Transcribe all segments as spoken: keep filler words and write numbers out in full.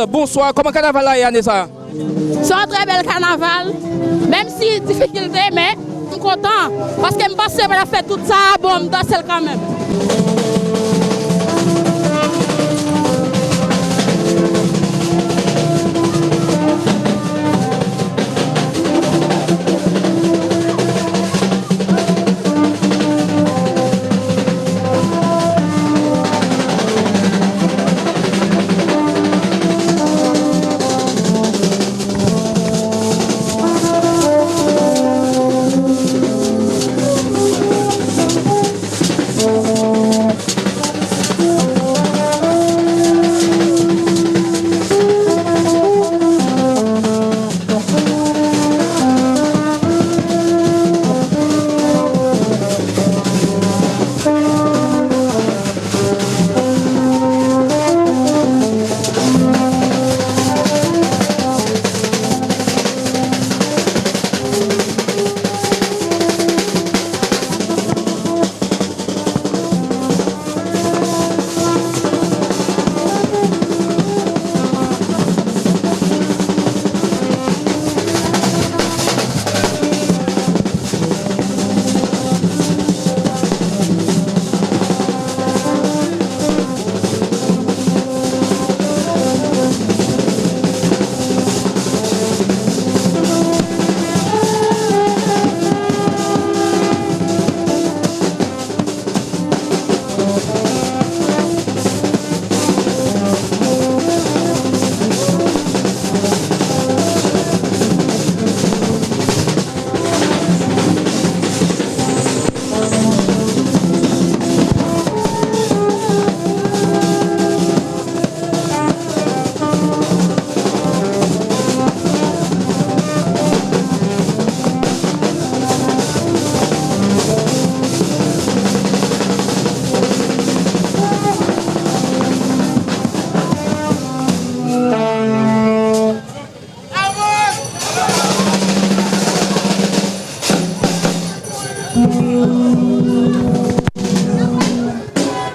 Bonswa, kòman kanaval la ye ane sa? Se yon trè bèl kanaval, menm si difikilte, men m kontan, paske m panse m ap fè tout sa, bon, m danse l kanmenm.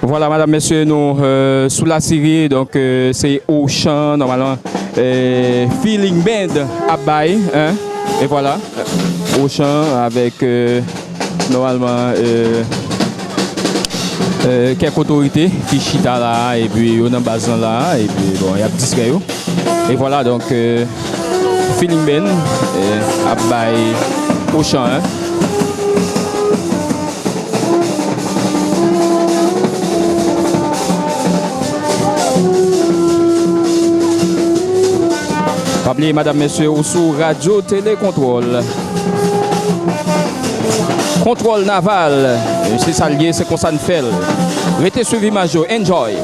Vwala, madam, mesye, nou, euh, sou Lasiri, donk, euh, se Ochan, nòmalman, euh, Feeling Band ap bay, hein, e vwala, Ochan avèk, euh, nòmalman, euh, euh, kèk otorite ki chita la, epi yo nan baz lan la, epi, bon, y ap distrè yo. E vwala, donk, euh, Feeling Band, euh, ap bay Ochan, hein. Pa bliye, madam, mesye, ou sou Radyo Tele Kontwòl. Kontwòl Naval, e se sa l ye, se konsa n fè l. Rete swiv imaj yo, enjoy.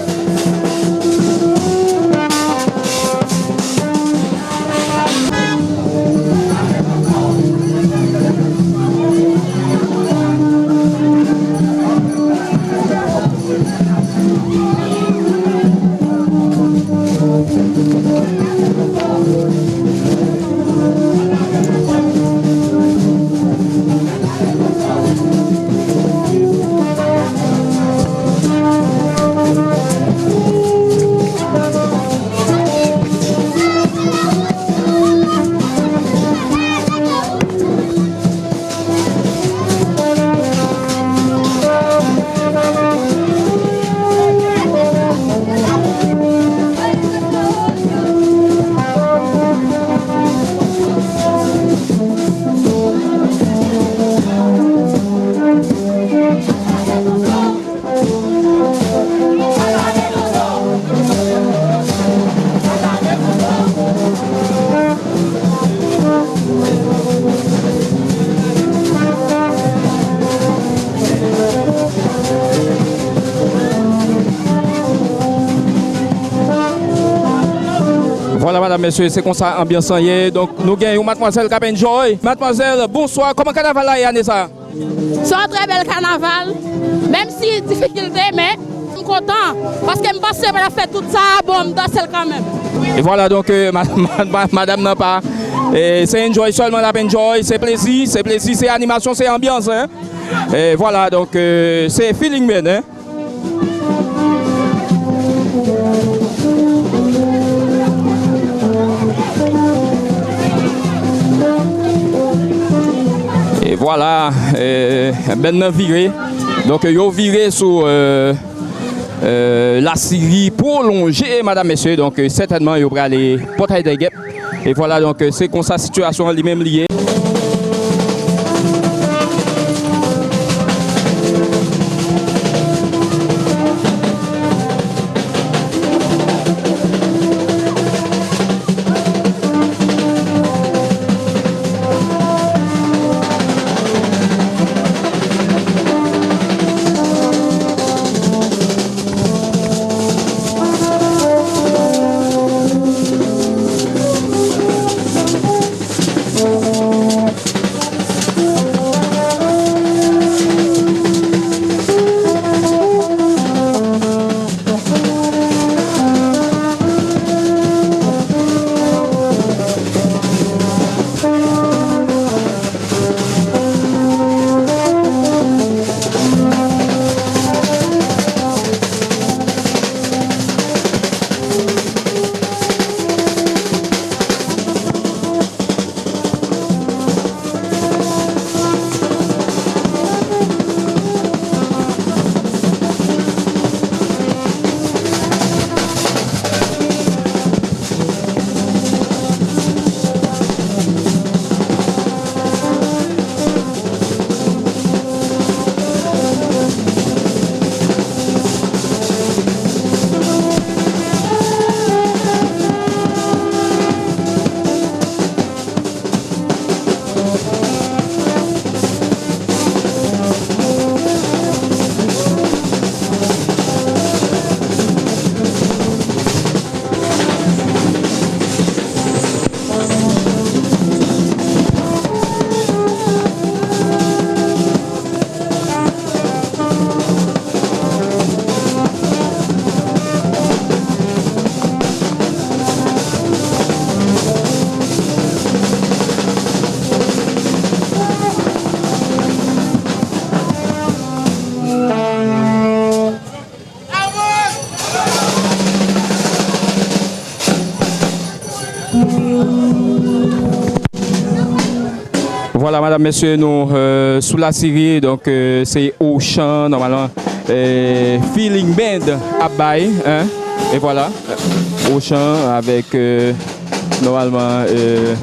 Vwala, madam, mesye, se konsa anbyans lan ye. Donk, nou gen yon madmwazèl k ap enjoy. Madmwazèl, bonswa. Kòman kanaval la ye ane sa? Se yon trè bèl kanaval, menm si difikilte, men m kontan, paske m panse m ap fè tout sa, bon, m danse l kanmenm. E vwala, donk, euh, ma-, ma-, ma-, madanm nan pa, euh, se enjoy sèlman l ap enjoy, se plezi, se plezi, se animasyon, se anbyans, hein. E vwala, donk, euh, se Feeling Band, hein. Vwala, euh, band nan vire. Donk, yo vire sou, euh, euh, Lasiri pwolonje, medam, mesye. Donk, euh, sètènman, yo prale Pòtay dè Gèp. E vwala, donk, euh, se konsa sitiyasyon an li menm li ye. Vwala, medam, mesye, nou, euh, sou Lasiri, donk, euh, se Ochan, nòmalman, euh, Feeling Band ap bay, hein, e vwala, Ochan avèk, euh, nòmalman, euh,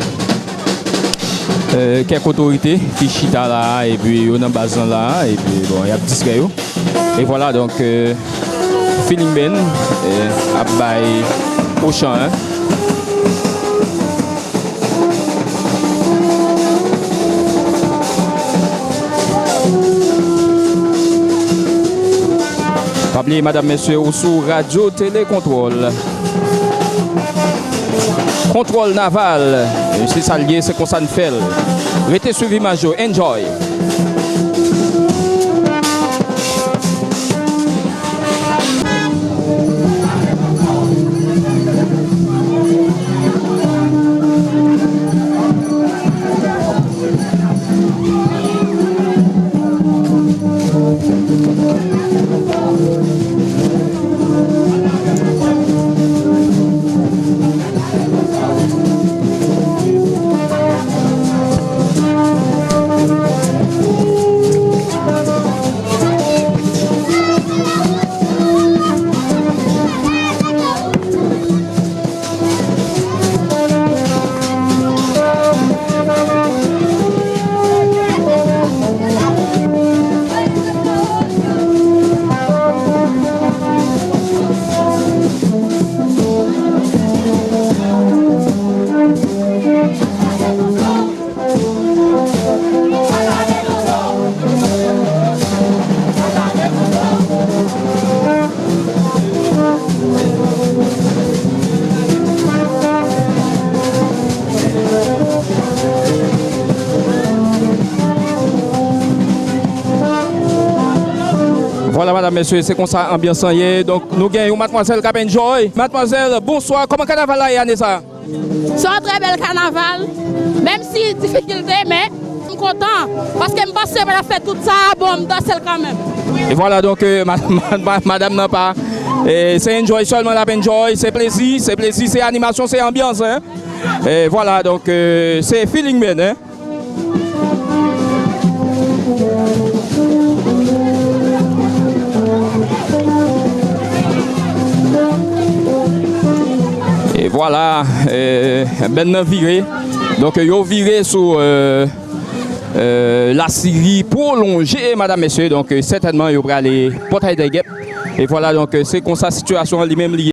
euh, kèk otorite ki chita la, epi yo nan baz lan la, epi, bon, y ap distrè yo. E vwala, donk, euh, Feeling Band, euh, ap bay Ochan, hein. Pa bliye, medam, mesye, ou sou Radyo Tele Kontwòl. Kontwòl Naval, e se sa l ye, se konsa n fè l. Rete swiv imaj yo, enjoy. Vwala, medam, mesye, se konsa anbyans lan ye. Donk, nou gen yon madmwazèl k ap enjoy. Madmwazèl, bonswa. Kòman kanaval la ye ane sa? Se yon trè bèl kanaval, menm si difikilte, men m kontan, paske m panse m ap fè tout sa, bon, m danse l kanmenm. E vwala, donk, euh, ma-, ma-, ma-, madam nan pa, euh, se enjoy sèlman l ap enjoy, se plezi, se plezi, se animasyon, se anbyans, hein. E vwala, donk, euh, se Feeling Band, hein. Vwala, euh, band nan vire. Donk, yo vire sou euh, euh, Lasiri pwolonje, madam, mesye. Donk, euh, sètènman, yo prale Pòtay Dèyègèp. E vwala, donk, euh, se konsa sitiyasyon an li menm li ye.